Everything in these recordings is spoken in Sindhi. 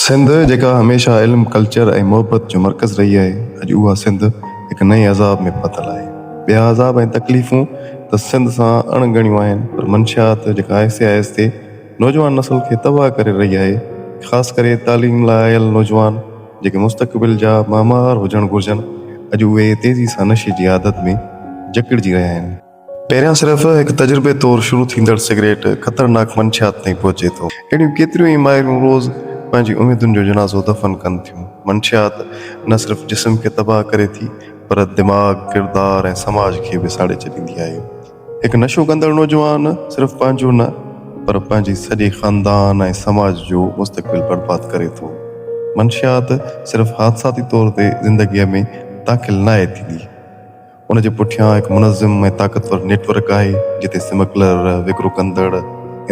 سنڌ جيڪا هميشه علم، ڪلچر ۽ محبت جو مرڪز رهي آهي، اڄ اها سنڌ هڪ نئين عذاب ۾ ڦاٿل آهي. ٻيا عذاب ۽ تڪليفون ته سنڌ سان اڻ ڳڻيون آهن، پر منشيات جيڪا آهستي آهستي نوجوان نسل کي تباهه ڪري رهي آهي، خاص ڪري تعليم لاء آيل نوجوان جيڪي مستقبل جا معمار هجڻ گهرجن، اڄ اهي تيزي سان نشي جي عادت ۾ جڪڙجي رهيا آهن. پهريان صرف هڪ تجربي طور شروع ٿيندڙ سگريٽ خطرناڪ منشيات تائين پهچي ٿو. اهڙيون ڪيتريون ئي مائرون روز پنهنجي اميدن جو جنازو دفن ڪن ٿيون. منشيات نه صرف جسم کي تباهه ڪري ٿي پر دماغ، ڪردار ۽ سماج کي به ساڙي ڇڏيندي آهي. هڪ نشو ڪندڙ نوجوان صرف پنهنجو نه پر پنهنجي سڄي خاندان ۽ سماج جو مستقبل برباد ڪري ٿو. منشيات صرف حادثاتي طور تي زندگيء ۾ داخل ناهي ٿيندي. ان جي پٺيان هڪ منظم ۽ طاقتور نيٽ ورڪ آهي، جتي سمگلر، وڪرو ڪندڙ،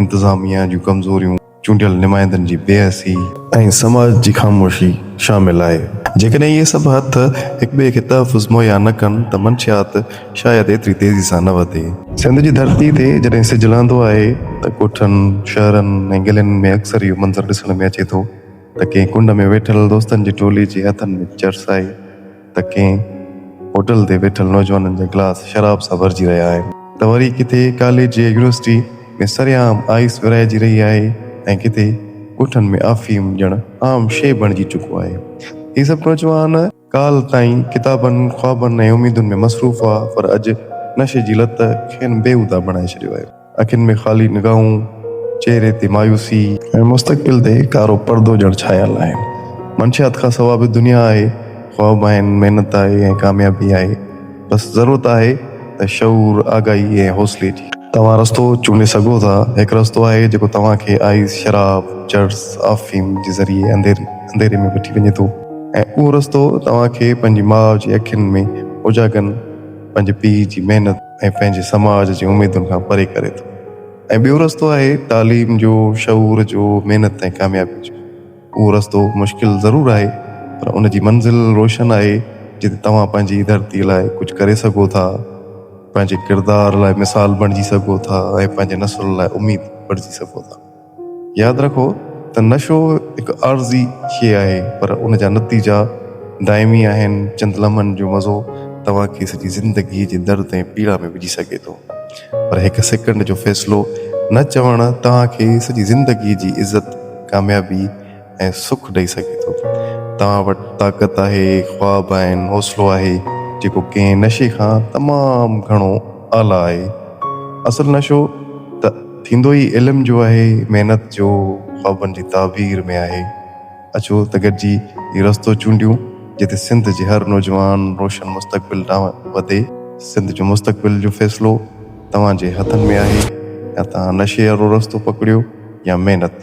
انتظاميا جون ڪمزوريون، چونڊيل نمائندن جي بي حسي، ۽ سماج جي خاموشي شامل آهي. جيڪڏهن اهي سڀ هٿ هڪٻئي کي تحفظ مهيا نه ڪن ته منشيات شايد ايتري تيزي سان نه وڌي. سنڌ جي ڌرتي تي جڏهن سج لهندو آهي ته ڳوٺن، شهرن ۽ ڳلين ۾ اڪثر اهو منظر ڏسڻ ۾ اچي ٿو ته ڪنهن ڪنڊ ۾ ويٺل دوستن جي ٽولي جي هٿن ۾ چرس آهي، ته ڪنهن هوٽل تي ويٺل نوجوانن جا گلاس شراب سان ڀرجي رهيا آهن ته وري ڪٿي ڪاليج يا يونيورسٽي ۾ سرعام آئيس ورهائجي رهي آهي ۽ ڪٿي ڳوٺن ۾ آفيم ڄڻ عام شيء بڻجي چڪو آهي. هي سڀ نوجوان ڪالهه تائين ڪتابن، خوابن ۽ اميدن ۾ مصروف هئا پر اڄ نشي جي لت کين بيهودا بڻائي ڇڏيو آهي. اکين ۾ خالي نگاهون، چهري تي مايوسي. ۽ مستقبل تي ڪارو پردو ڄڻ ڇانيل آهي. منشيات کان سوا به دنيا آهي، خواب آهن، محنت آهي ۽ ڪاميابي آهي. بس ضرورت آهي ته شعور، آگاهي ۽ حوصلي جي. توهان رستو چونڊي سگهو ٿا. هڪ رستو آهي جيڪو توهان کي آئس، شراب، چرس، آفيم جي ذريعي انڌيري ۾ وٺي وڃي ٿو ۽ اهو رستو توهان کي پنهنجي ماء جي اکين ۾ اوجاڳن، پنهنجي پيء جي محنت، ۽ پنهنجي سماج جي اميدن کان پري ڪري ٿو ۽ ٻيو رستو آهي تعليم جو، شعور جو، محنت ۽ ڪاميابي جو. اهو رستو مشڪل ضرور آهي پر ان جي منزل روشن آهي جتي توهان پنهنجي ڌرتي لاء ڪجهه ڪري سگهو ٿا، پنهنجي ڪردار لاء مثال بڻجي سگهو ٿا ۽ پنهنجي نسل لاء اميد بڻجي سگهو ٿا. ياد رکو ته نشو هڪ عارضي شيء آهي پر ان جا نتيجا دائمي آهن، چند لمحن جو مزو توهان کي سڄي زندگيء جي درد ۽ پيڙا ۾ وجهي سگهي ٿو پر هڪ سيڪنڊ جو فيصلو نه چوڻ توهان کي سڄي زندگيء جي عزت، ڪاميابي ۽ سک ڏئي سگهي ٿو. توهان وٽ طاقت آهي، خواب آهن، حوصلو آهي جيڪو ڪنهن نشي کان تمام گهڻو اعليٰ آهي. اصل نشو ته ٿيندو ئي علم جو آهي، محنت جو، خوابن جي تعبير ۾ آهي. اچو ته گڏجي هي رستو چونڊيون جتي سنڌ جي هر نوجوان روشن مستقبل ڏانهن وڌي. سنڌ جو مستقبل جو فيصلو توهان جي هٿن ۾ آهي، يا توهان نشي وارو رستو پڪڙيو يا محنت.